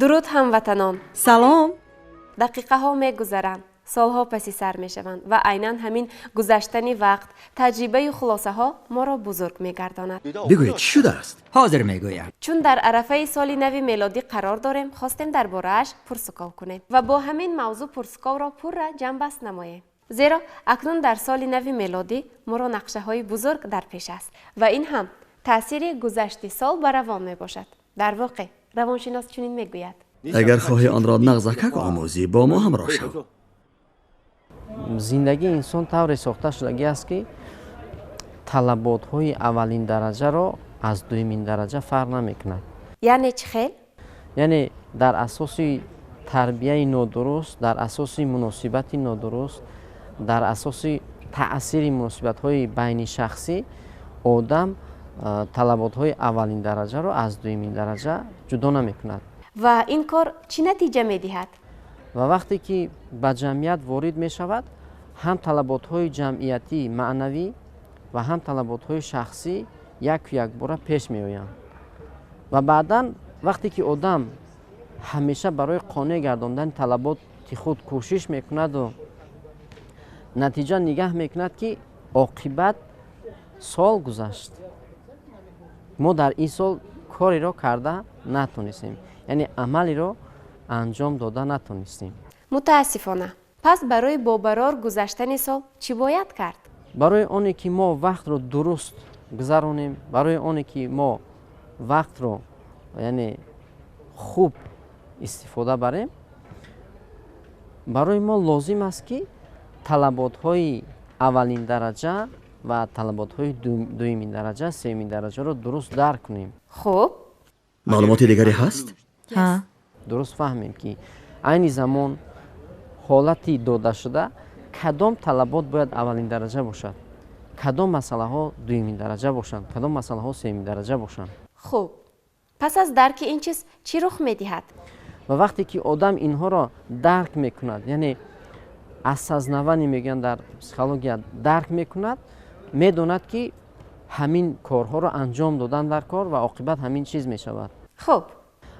Дуруд, ҳамватанон! Салом! Дақиқаҳо мегузаранд, солҳо паси сар мешаванд ва айнан ҳамин гузаштани вақт, таҷрибаю хулосаҳо моро бузург мегардонад. Бигӯед, чӣ шудааст? Ҳозир мегӯям. Чун дар арафаи соли нави мелодӣ қарор дорем, хостем дар борааш пурсуков кунем ва бо ҳамин мавзӯъ пурсуковро пурра ҷамъбаст намоем, зеро акнун дар соли нави мелодӣ моро нақшаҳои бузург дар пеш аст ва ин ҳам таъсири гузашти сол ба равон мебошад. Дар воқеъ, равоншинос чунин мегӯяд: Агар хоҳӣ онро нағзакак омӯзӣ, бо мо ҳамроҳ шав. Зиндагии инсон тавре сохта шудагӣ аст, ки талаботҳои аввалин дараҷаро аз дуюмин дараҷа фарқ намекунад. Яъне чӣ хел? Яъне дар асоси тарбияи нодуруст, дар асоси муносибати нодуруст, дар асоси таъсири муносибатҳои байнишахсӣ одам талаботҳои аввалин дараҷаро аз дуюмин дараҷа ҷудо намекунад. Ва ин кор чӣ натиҷа медиҳад? Ва вақте ки ба ҷамъият ворид мешавад, ҳам талаботҳои ҷамъиятӣ, маънавӣ ва ҳам талаботҳои шахсӣ яку якбора пеш меоянд. Ва баъдан, вақте ки одам ҳамеша барои қонеъ гардондани талаботи худ кӯшиш мекунаду натиҷа нигаҳ мекунад, ки оқибат сол гузашт, мо дар ин сол кореро карда натонистем, яъне амалеро анҷом дода натонистем. Мутаассифона. Пас барои бобарор гузаштани сол чӣ бояд кард? Барои оне ки мо вақтро дуруст гузаронем, барои оне ки мо вақтро, яъне, хуб истифода барем, барои мо лозим аст, ки талаботҳои аввалин дараҷа ва талаботҳои дуюмин дараҷа, сеюмин дараҷаро дуруст дарк кунем. Хуб. Маълумоти дигаре ҳаст? Ҳа. Дуруст фаҳмем, ки айни замон ҳолати додашуда кадом талабот бояд аввалин дараҷа бошад, кадом масъалаҳо дуюмин дараҷа бошанд, кадом масъалаҳо сеюмин дараҷа бошанд. Хуб, пас аз дарки ин чиз чӣ рух медиҳад? Ва вақте ки одам инҳоро дарк мекунад, яъне осознавание мегӯянд дар психология, дарк мекунад, медонад, ки ҳамин корҳоро анҷом додан дар кор ва оқибат ҳамин чиз мешавад. Хуб.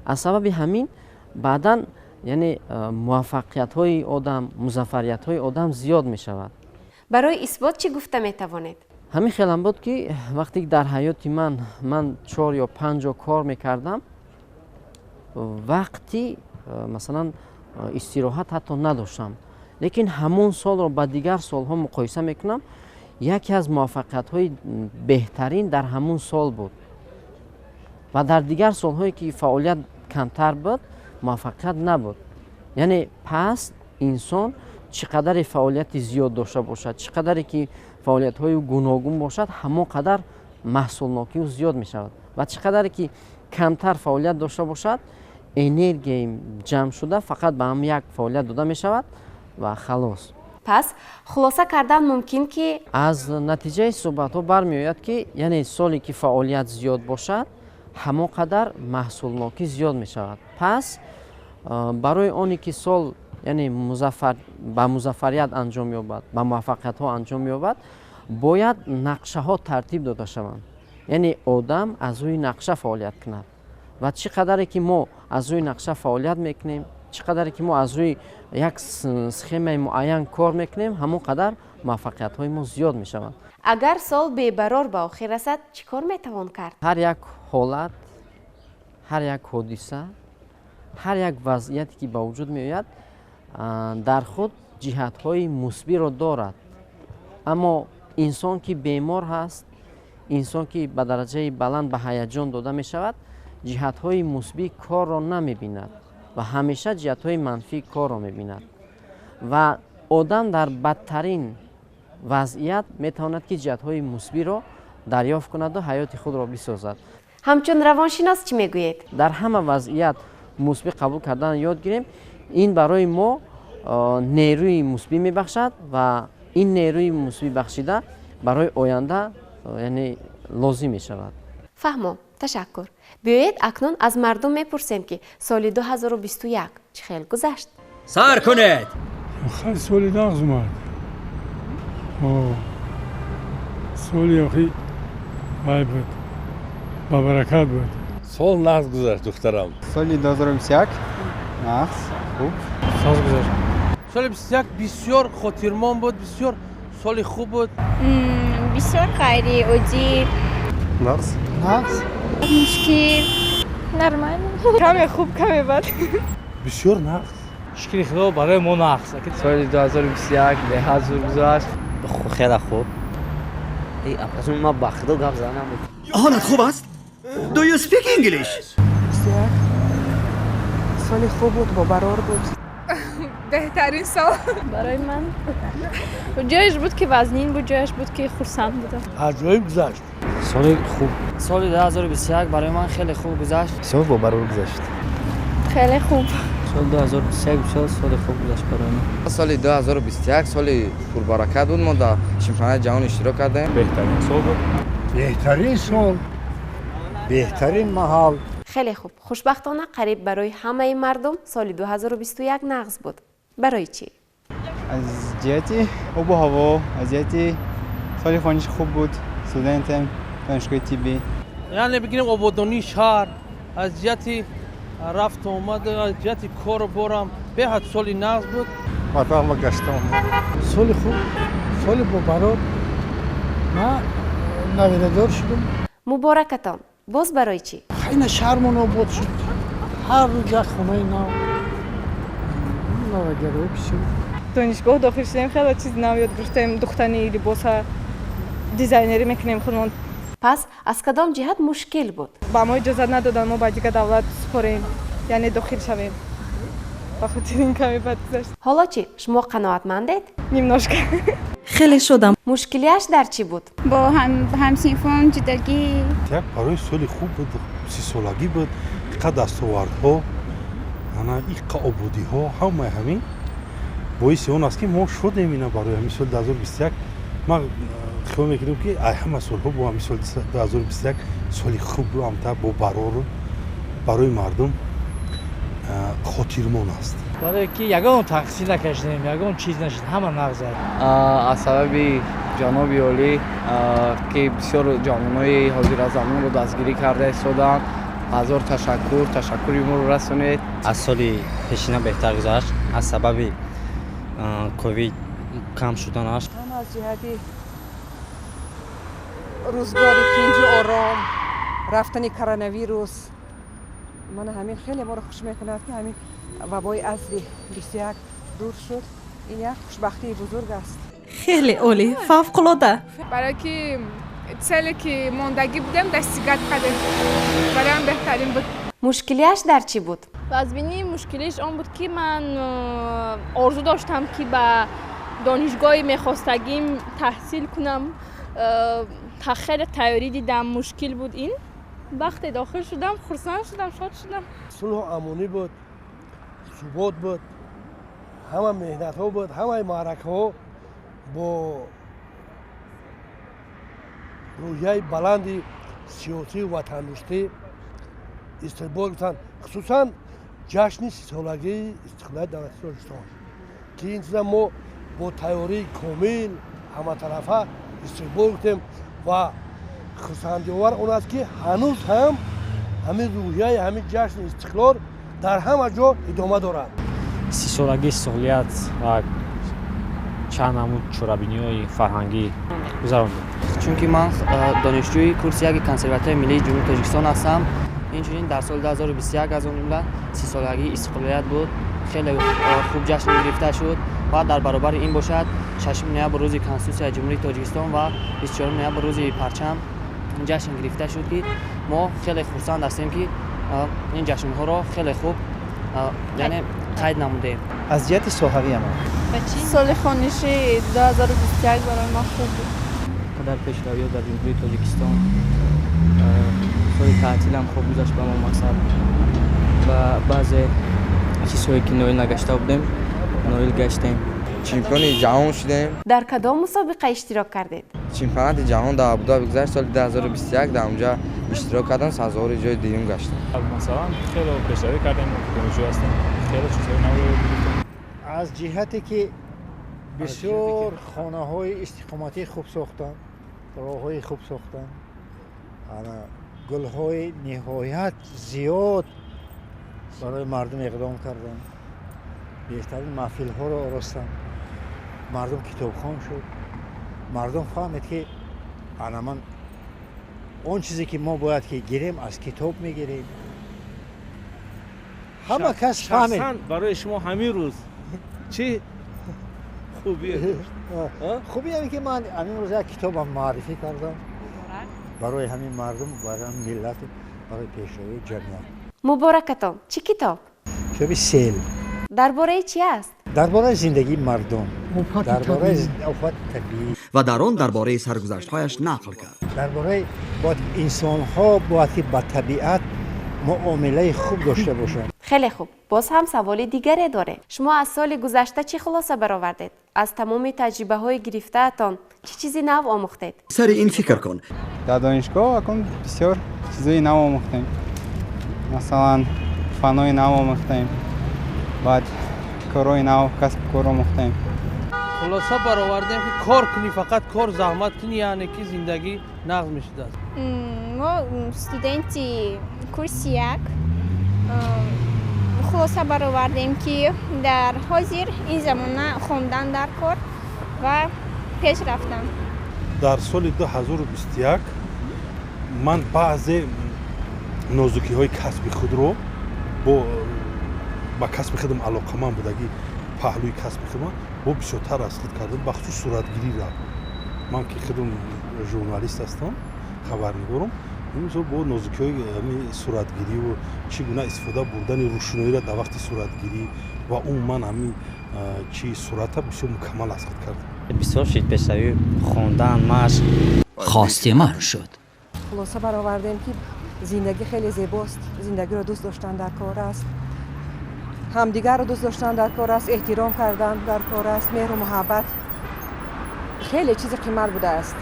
Аз сабаби ҳамин баъдан, яъне, муваффақиятҳои одам, музаффариятҳои одам зиёд мешавад. Барои исбот чӣ гуфта метавонед? Ҳамин хелам буд, ки вақте ки дар ҳаёти ман чор ё панҷ ҷо кор мекардам, вақти масалан, истироҳат ҳатто надоштам, лекин ҳамон солро ба дигар солҳо муқоиса мекунам, яке аз муваффақиятҳои беҳтарин дар ҳамон сол буд ва дар дигар солҳое ки фаъолият камтар буд, муваффақият набуд. Яъне пас инсон чӣ қадаре фаъолияти зиёд дошта бошад, чӣ қадаре ки фаъолиятҳои гуногун бошад, ҳамон қадар маҳсулнокиу зиёд мешавад ва чӣ қадаре ки камтар фаъолият дошта бошад, энергияи ҷамъшуда фақат ба ҳам як фаъолият дода мешавад ва халос. Пас хулоса кардан мумкин, ки Аз натиҷаи суҳбатҳо бармеояд, ки яъне соле ки фаъолият зиёд бошад, ҳамон қадар маҳсулнокӣ зиёд мешавад. Пас барои оне ки сол, яъне, ба музаффарият анҷом ёбад, ба муваффақиятҳо анҷом ёбад, бояд нақшаҳо тартиб дода шаванд, яъне одам аз рӯи нақша фаъолият кунад. Ва чӣ қадаре ки мо аз рӯи нақша фаъолият мекунем, чӣ қадаре ки мо аз рӯи як схемаи муайян кор мекунем, ҳамон қадар муваффақиятҳои мо зиёд мешаванд. Агар сол бебарор ба охир расад, чӣ кор метавон кард? Ҳар як ҳолат, ҳар як ҳодиса, ҳар як вазъияте ки ба вуҷуд меояд, дар худ ҷиҳатҳои мусбиро дорад. Аммо инсон ки бемор ҳаст, инсон ки ба дараҷаи баланд ба ҳаяҷон дода мешавад, ҷиҳатҳои мусбии корро намебинад ва ҳамеша ҷиҳатҳои манфии корро мебинад. Ва одам дар бадтарин вазъият метавонад, ки ҷиҳатҳои мусбиро дарёфт кунаду ҳаёти худро бисозад. Ҳамчун равоншинос чӣ мегӯед? Дар ҳама вазъият мусбӣ қабул кардан ёд гирем, ин барои мо нерӯи мусбӣ мебахшад ва ин нерӯи мусбӣ бахшида барои оянда, яъне, лозим мешавад. Фаҳмо, ташаккур. Биёед, акнун аз мардум мепурсем, ки соли 2021 чӣ хел гузашт. Сар кунед! Хеле соли нағз омад. Соли охи вай буд, ба баракат буд. Сол нағз гузашт, духтарам. Соли 2021 нағз, хуб. Соз гузашт. Соли 21 бисёр хотирмон буд, бисёр соли хуб буд. Бисёр ғайриоддӣ. Нағз. Нағз. Мушкил. Нормально. Каме хуб, каме бад. Бисёр нағз. Шукри Худо, барои мо нағз. Соли 2021 беҳад зур гузашт. Хеле хуб. Ма ба Худо гап занам. Ҳолат хуб аст? Do you speak English? 21 соли хуб буд, бобарор буд. Беҳтарин сол. Барои ман ҷояш буд, ки вазнин буд, ҷояш буд, ки хурсанд будам. Аҷоиб гузашт. Соли хуб. Соли 2021 барои ман хеле хуб гузашт. Бисёр бобарор гузашт. Хеле хуб. Соли 2021 бисёр соли хуб гузашт барои ман. Соли 2021 соли пурбаракат буд. Мо дар чемпионати ҷаҳон иштирок кардем. Беҳтарин сол буд. Беҳтарин сол, беҳтарин маҳал. Хеле хуб. Хушбахтона, қариб барои ҳамаи мардум соли 2021 нағз буд. Барои чӣ? Аз ҷиҳати обу ҳаво, аз ҷиҳати соли хониш хуб буд. Студентем донишгоҳи тиббӣ. Яъне бигирем, ободонии шаҳр, аз ҷиҳати рафту омад, аз ҷиҳати кору борам беҳад соли нағз буд. Ватанма гаштам. Соли хуб, соли бобарор. Ман навирадор шудам. Муборакатон. Боз барои чӣ? Хайна, шаҳрмон обод шуд. Ҳар рӯз як хонаи нав, навагарои бисёр. Донишгоҳ дохил шудем, хеле чиз нав ёд гирифтем, духтани либоса, дизайнерӣ мекунем худмон. Пас аз кадом ҷиҳат мушкил буд? Ба мо иҷозат надоданд, мо ба дигар давлат супорем, яъне дохил шавем. Ба хотири ин каме бад гузашт. Ҳоло чӣ, шумо қаноатмандед? Немножко. Хеле шодам. Мушкилиаш дар чӣ буд? Бо ҳамсинфон ҷудогӣ. Як барои соли хуб буд, 30-солагӣ буд. Иқа дастовардҳо, ана иқа ободиҳо, ҳамаи ҳамин боиси он аст, ки мо шодем. Ина барои ҳамин соли 2021 ман хиёл мекунем, ки ай ҳама солҳо бо ҳамин соли 2021 соли хуб амта бо барору барои мардум хотирмон аст. Барое ки ягон тақсир накашидем, ягон чиз нашид, ҳама нағз. Аз сабаби ҷаноби олӣ, ки бисёр ҷавонои ҳозиразамонро дастгирӣ карда истодаанд, ҳазор ташаккур, ташаккури моро расонед. Аз соли пешина беҳтар гузашт аз сабаби ковид кам шуданаш. Ҳам аз ҷиҳати рӯзгори тинҷу ором, рафтани коронавирус, мана ҳамин хеле моро хуш мекунад, ки ҳамин вабои асри 21 дур шуд. Ин як хушбахтии бузург аст. Хеле олӣ, фавқулода. Барое ки целе ки мондагӣ будем, достигать кардем, бароям беҳтарин буд. Мушкилиаш дар чӣ буд? Вазбинии мушкилиш он буд, ки ман орзу доштам, ки ба донишгоҳи мехостагим таҳсил кунам. Хеле тайёрӣ дидам, мушкил буд ин. Вақте дохил шудам, хурсанд шудам, шод шудам. Сулҳу амонӣ буд, субот буд, ҳама меҳнатҳо буд, ҳамаи маъракаҳо бо рӯҳияи баланди сиёсию ватандӯстӣ истиқбол гирифтанд, хусусан ҷашни 30-солагии истиқлолияти давлати Тоҷикистон, ки ин чиза мо бо тайёрии комил, ҳаматарафа истиқбол гирифтем. Ва хурсандиовар он аст, ки ҳанӯз ҳам ҳамин рӯҳияи ҳамин ҷашни истиқлол дар ҳама ҷо идома дорад. 30-солагии истиқлолият ва чанд намуд чорабиниҳои фарҳангӣ гузарондем. Чунки ман донишҷӯи курси яки Консерваторияи миллии Ҷумҳурии Тоҷикистон ҳастам. Инчунин дар соли 2021, аз он ҷумла 30-солагии истиқлолият буд, хеле хуб ҷашн гирифта шуд. Ва дар баробари ин бошад, 6 ноябр рӯзи Конститутсияи Ҷумҳурии Тоҷикистон ва 24 ноябр рӯзи парчам ҷашн гирифта шуд, ки мо хеле хурсанд ҳастем, ки ин ҷашнҳоро хеле хуб, яъне қайд намудем. Аз ҷиҳати соҳавиам. Соли хониши 2021 барои ман хуб буд. Қадар пешравиҳо дар Ҷумҳурии Тоҷикистон. Соли таътилам хуб гузашт ба мо, мақсад ва баъзе чизҳое ки ноил нагашта будем, ноил гаштем. Чемпиони ҷаҳон шудем. Дар кадом мусобиқа иштирок кардед? Чемпионати ҷаҳон дар Абудаби гузашт соли 2021, дар онҷа иштирок кардам, сазовори ҷои дуюм гаштам. Масалан, хеле пешравӣ кардем, донишҷӯ ҳастем, хеле чизҳои навро ёд гирифтем. Аз ҷиҳате ки бисёр хонаҳои истиқоматӣ хуб сохтанд, роҳҳои хуб сохтанд. Ана Гулҳои ниҳоят зиёд барои мардум иқдом карданд. Беҳтарин маҳфилҳоро оростанд. Мардум китобхон шуд. Мардум фаҳмид, ки ана ман он чизе ки мо бояд ки гирем, аз китоб мегирем. Ҳама кас фаҳмид. Барои шумо ҳамин рӯз чӣ хубие? Хубие ҳамин ки ман ҳамин рӯз як китобам муаррифӣ кардам барои ҳамин мардум, барои ҳамин миллат, барои пешравии ҷамъият. Муборакатон. Чӣ китоб? Китоби «Сел». Дар бораи чӣ аст? Дар бораи зиндагии мардум, дар бораи офати табиӣ. Ва дар он дар бораи саргузаштҳояш нақл кард. Дар бораи бояд инсонҳо бояд ки ба табиат муомилаи хуб дошта бошанд. Хеле хуб. Боз ҳам саволи дигаре дорем. Шумо аз соли гузашта чӣ хулоса баровардед? Аз тамоми таҷрибаҳои гирифтаатон чӣ чизи нав омӯхтед? Сари ин фикр кун. Дар донишгоҳ акун бисёр чизои нав омӯхтем. Масалан, фанҳои нав омӯхтем, баъд корҳои нав, касбу кор омӯхтем. Хулоса баровардем, ки кор кунӣ, фақат кор, заҳмат кунӣ, яъне ки зиндагӣ нағз мешудааст. Мо студенти курси як хулоса баровардем, ки дар ҳозир ин замона хондан дар кор ва пеш рафтан. Дар соли 2021 ман баъзе нозукиҳои касби худро, бо ба касби худам алоқаманд будагӣ, паҳлӯи касби худам бо бисёртар аз худ кардам, бахусус суратгириро. Ман ки худам журналист ҳастам, хабарнигорам, мисол бо нозукиҳои ҳамин суратгириву чӣ гуна истифода бурдани рӯшноиро дар вақти суратгирӣ ва умуман ҳамин чи сурата бисёр мукаммал аз худ кардам. Бисёр шид пешравӣ, хондан, машқ. Хости ман шуд. Хулоса баровардем, ки зиндагӣ хеле зебост, зиндагиро дӯст доштан дар кор аст, ҳамдигарро дӯст доштан дар кор аст, эҳтиром кардан дар кор аст, меҳру муҳаббат хеле чизи қимат будааст.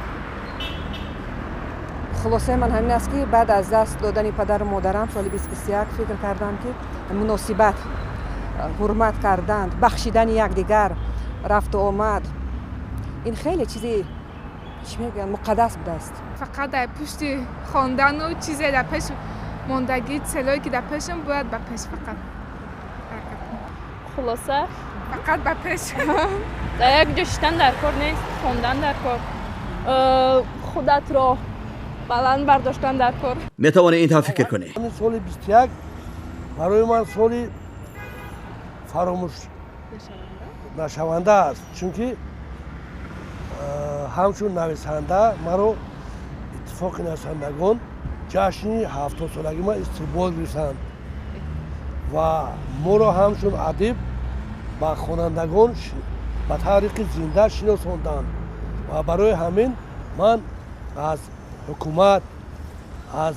Хулосаи ман ҳамин аст, ки баъд аз даст додани падару модарам соли 2021 фикр кардам, ки муносибат, ҳурмат кардан, бахшидани якдигар, рафту омад, ин хеле чизи, чӣ мегӯянд, муқаддас будааст. Фақат дар пушти хондану чизе дар пеш мондагӣ, целое ки дар пешам, бояд ба пеш фақат. Хулоса. Фақат ба пеш. Дар як ҷо шиштан дар кор нест, хондан дар кор, худатро баланд бардоштан дар кор. Метавонӣ ин тавр фикр кунӣ. Соли 21 барои ман соли фаромӯш нашаванда аст, чунки ҳамчун нависанда маро Иттифоқи нависандагон ҷашни 70-солагӣ ман истиқбол гирифтанд ва моро ҳамчун адиб ба хонандагон ба тариқи зинда шиносонданд. Ва барои ҳамин ман аз ҳукумат, аз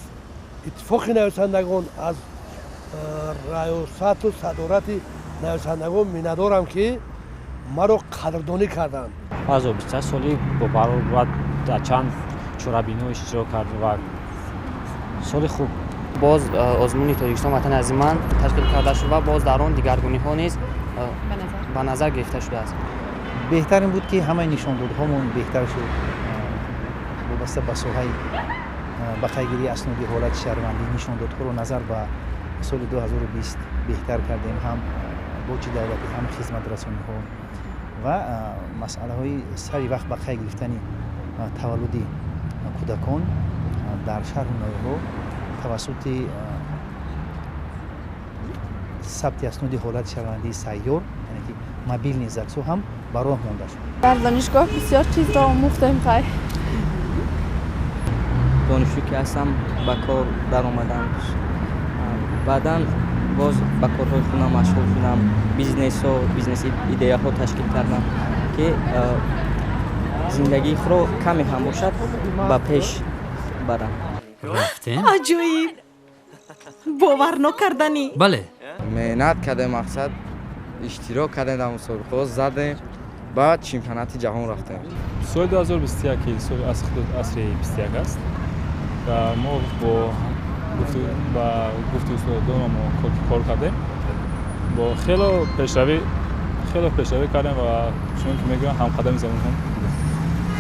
Иттифоқи нависандагон, аз раёсату садорати нависандагон миннатдорам, ки маро қадрдонӣ карданд. 2023 соли бо баробар дар чанд чорабиниҳо иштирок кард ва соли хуб. Боз озмуни «Тоҷикистон ватани азизи ман» ташкил карда шуд ва боз дар он дигаргуниҳо низ ба назар гирифта шудааст. Беҳтар ин буд, ки ҳамаи нишондодҳомон беҳтар шуд, вобаста ба соҳаи ба қайдгирии асноди ҳолати шаҳрвандӣ. Нишондодҳоро назар ба соли 2020 беҳтар кардем, ҳам боҷи давлатӣ, ҳам хизматрасониҳо ва масъалаҳои сари вақт ба қайд гирифтани таваллуди кӯдакон дар шаҳру ноҳияҳо тавассути сабти асноди ҳолати шаҳрвандии сайёр, яъне ки мобильный ЗАГСҳо ҳам ба роҳ монда шуд. Дар донишгоҳ бисёр чизро омӯхтем, хай. Донишҷӯ ки ҳастам, ба кор даромадам, баъдан боз ба корҳои хона машғул шудам, бизнесҳо, бизнес идеяҳо ташкил кардам, ки зиндагии худро каме ҳам бошад ба пеш барам. Рафтем. Аҷоиб, бовар нокарданӣ. Бале. Меҳнат кардем, мақсад иштирок кардем дар мусобиқаҳо, задем, ба чемпионати ҷаҳон рафтем. Соли 2021 ки соли асри 21 аст ва мо бо ба гуфти устодоно мо кор кардем, бо хело пешравӣ кардем ва чунон ки мегӯям, ҳамқадами замонҳо будем.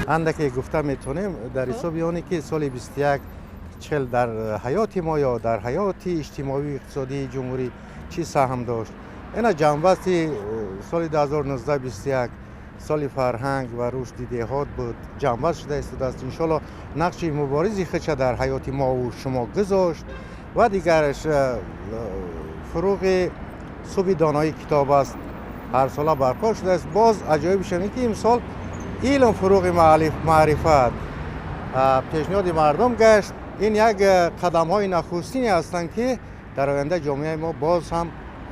Андаке гуфта метавонем дар ҳисоби оне ки соли 21 Чел дар ҳаёти мо ё дар ҳаёти иҷтимоию иқтисодии ҷумҳурӣ чӣ саҳм дошт. Ина ҷамъбасти соли 2019-21 соли фарҳанг ва рушди деҳот буд, ҷамъбаст шуда истодааст. Иншоалло нақши муборизи худша дар ҳаёти мову шумо гузошт ва дигараш фуруғи субҳи донои китоб аст, ҳарсола барпо шудааст. Боз аҷоибаш ин ки имсол илм фуруғи маърифат пешниҳоди мардум гашт. Ин як қадамҳои нахустине ҳастанд, ки дар оянда ҷомеаи мо боз ҳам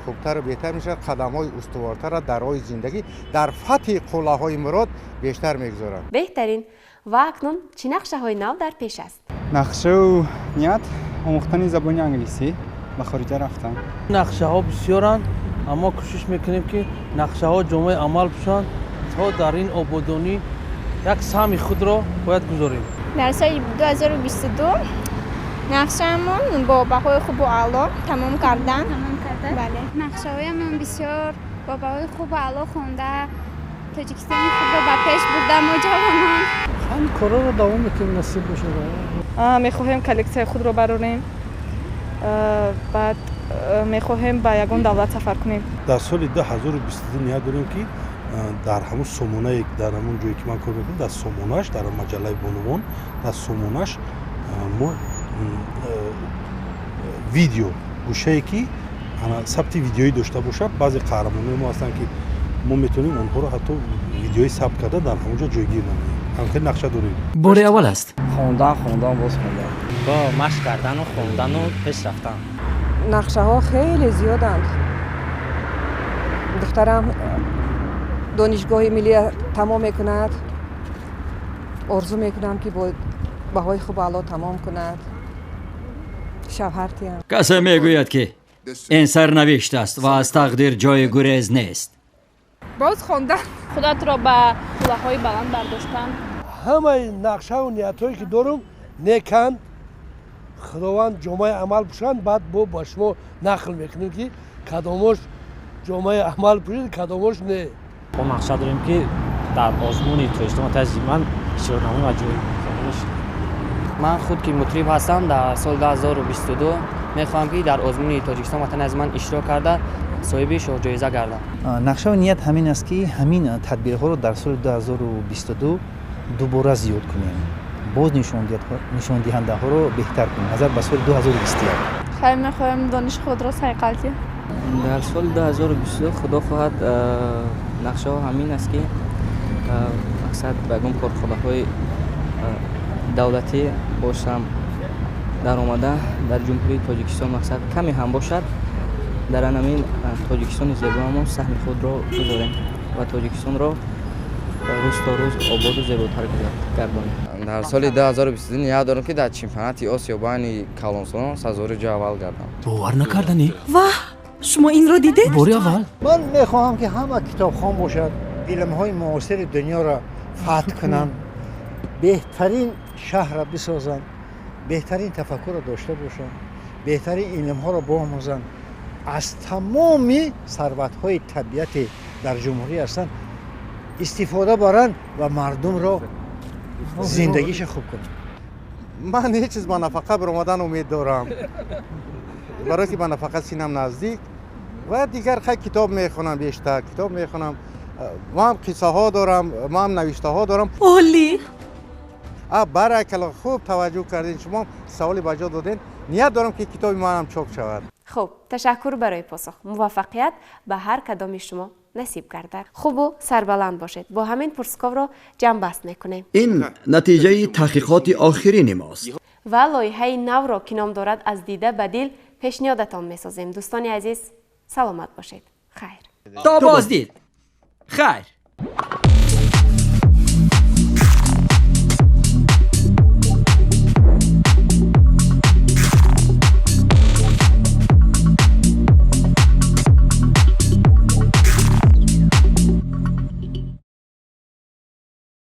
хубтару беҳтар мешавад, қадамҳои устувортарро дар роҳи зиндагӣ, дар фатҳи қуллаҳои мурод бештар мегузоранд. Беҳтарин. Ва акнун чӣ нақшаҳои нав дар пеш аст? Нақшаву ният омӯхтани забони англисӣ, ба хориҷа рафтан. Нақшаҳо бисёранд, аммо кӯшиш мекунем, ки нақшаҳо ҷомаи амал пӯшанд, то дар ин ободонӣ як саҳми худро бояд гузорем. Дар соли 2022 нақшаамон бо баҳои хубу аъло тамом кардан. Бале, нақшаҳоямон бисёр бо баҳои хубу аъло хонда, Тоҷикистони худро ба пеш бурда мо ҷавонон. Ҳамин корҳоро давом метиҳем, насиб бошад. Мехоҳем коллексияи худро барорем, баъд мехоҳем ба ягон давлат сафар кунем. Дар соли 2022 ният дорем, ки дар ҳамун сомонае, дар ҳамун ҷое ки ман кор мекунам, дар сомонаш, дар маҷаллаи бонувон, дар сомонаш мо видео гӯшае ки сабти видеоӣ дошта бошад. Баъзе қаҳрамонои мо ҳастанд, ки мо метавонем онҳоро ҳатто видеои сабт карда дар ҳамон ҷо ҷойгир намоем. Ҳамхел нақша дорем. Бори аввал аст. Хондан, хондан, боз хондан. Бо машқ кардану хондану пеш рафтан. Нақшаҳо хеле зиёданд. Духтарам донишгоҳи миллия тамом мекунад. Орзу мекунам, ки бо баҳои хуб аъло тамом кунад. Шавҳар тиям. Касе мегӯяд, ки ин сарнавишт аст ва аз тақдир ҷои гурез нест. Боз хондан. Худатро ба қуллаҳои баланд бардоштан. Ҳамаи нақшаву ниятҳое ки дорум неканд, Худованд ҷомаи амал пӯшанд. Баъд бо ба шумо нақл мекунем, ки кадомош ҷомаи амал пӯшид, кадомош не. Мо нақша дорем, ки дар озмуни Тоҷикистон ман иштирок намоем ва ҷои. Ман худ ки мутриб ҳастам, дар соли 2022 мехоҳам, ки дар озмуни Тоҷикистон ватани аз ман иштирок карда, соҳиби шоҳҷоиза гардам. Нақшаву ният ҳамин аст, ки ҳамин тадбирҳоро дар соли 2022 дубора зиёд кунем, боз нишондиҳандаҳоро беҳтар кунем назар ба соли 2021. Хеле мехоҳем дониши худро сайқал диҳем. Дар соли 2022, худо хоҳад, нақшаҳо ҳамин аст, ки мақсад ба ягон корхонаҳои давлатӣ бошам, даромада дар Ҷумҳурии Тоҷикистон мақсад каме ҳам бошад, дар анамин Тоҷикистони зебоамон саҳми худро гузорем ва Тоҷикистонро рӯз то рӯз ободу зеботар гардонем. Дар соли 2022 ният дорам, ки дар чемпионати Осиё байни калонсолон сазовори ҷои аввал гардам. Бовар накарданӣ. Ваҳ, шумо инро дидед? Бори аввал. Ман мехоҳам, ки ҳама китобхон бошад, илмҳои муосири дунёро фатҳ кунанд, беҳтарин шаҳрро бисозанд, беҳтарин тафаккурро дошта бошанд, беҳтарин илмҳоро биомӯзанд, аз тамоми сарватҳои табиате дар ҷумҳурӣ ҳастанд истифода баранд ва мардумро зиндагиша хуб кунанд. Ман ҳеҷ чиз ба нафақа баромадан умед дорам, барое ки ба нафақа синам наздик ва дигар хай китоб мехонам, бештар китоб мехонам. Ман қиссаҳо дорам, ман навиштаҳо дорам. Олӣ. Баракалло, хуб таваҷҷӯҳ кардин, шумо саволи ба ҷо додем. Ният дорам, ки китоби манам чоп шавад. Хуб, ташаккур барои посух. Муваффақият ба ҳар кадоми шумо насиб гардад. Хубу сарбаланд бошед. Бо ҳамин пурсковро ҷамъбаст мекунем. Ин натиҷаи таҳқиқоти охирини мост. Ва лоиҳаи навро, ки ном дорад «Аз дида ба дил», пешниҳодатон месозем. Дӯстони азиз, саломат бошед. Хайр. То боздид. Хайр.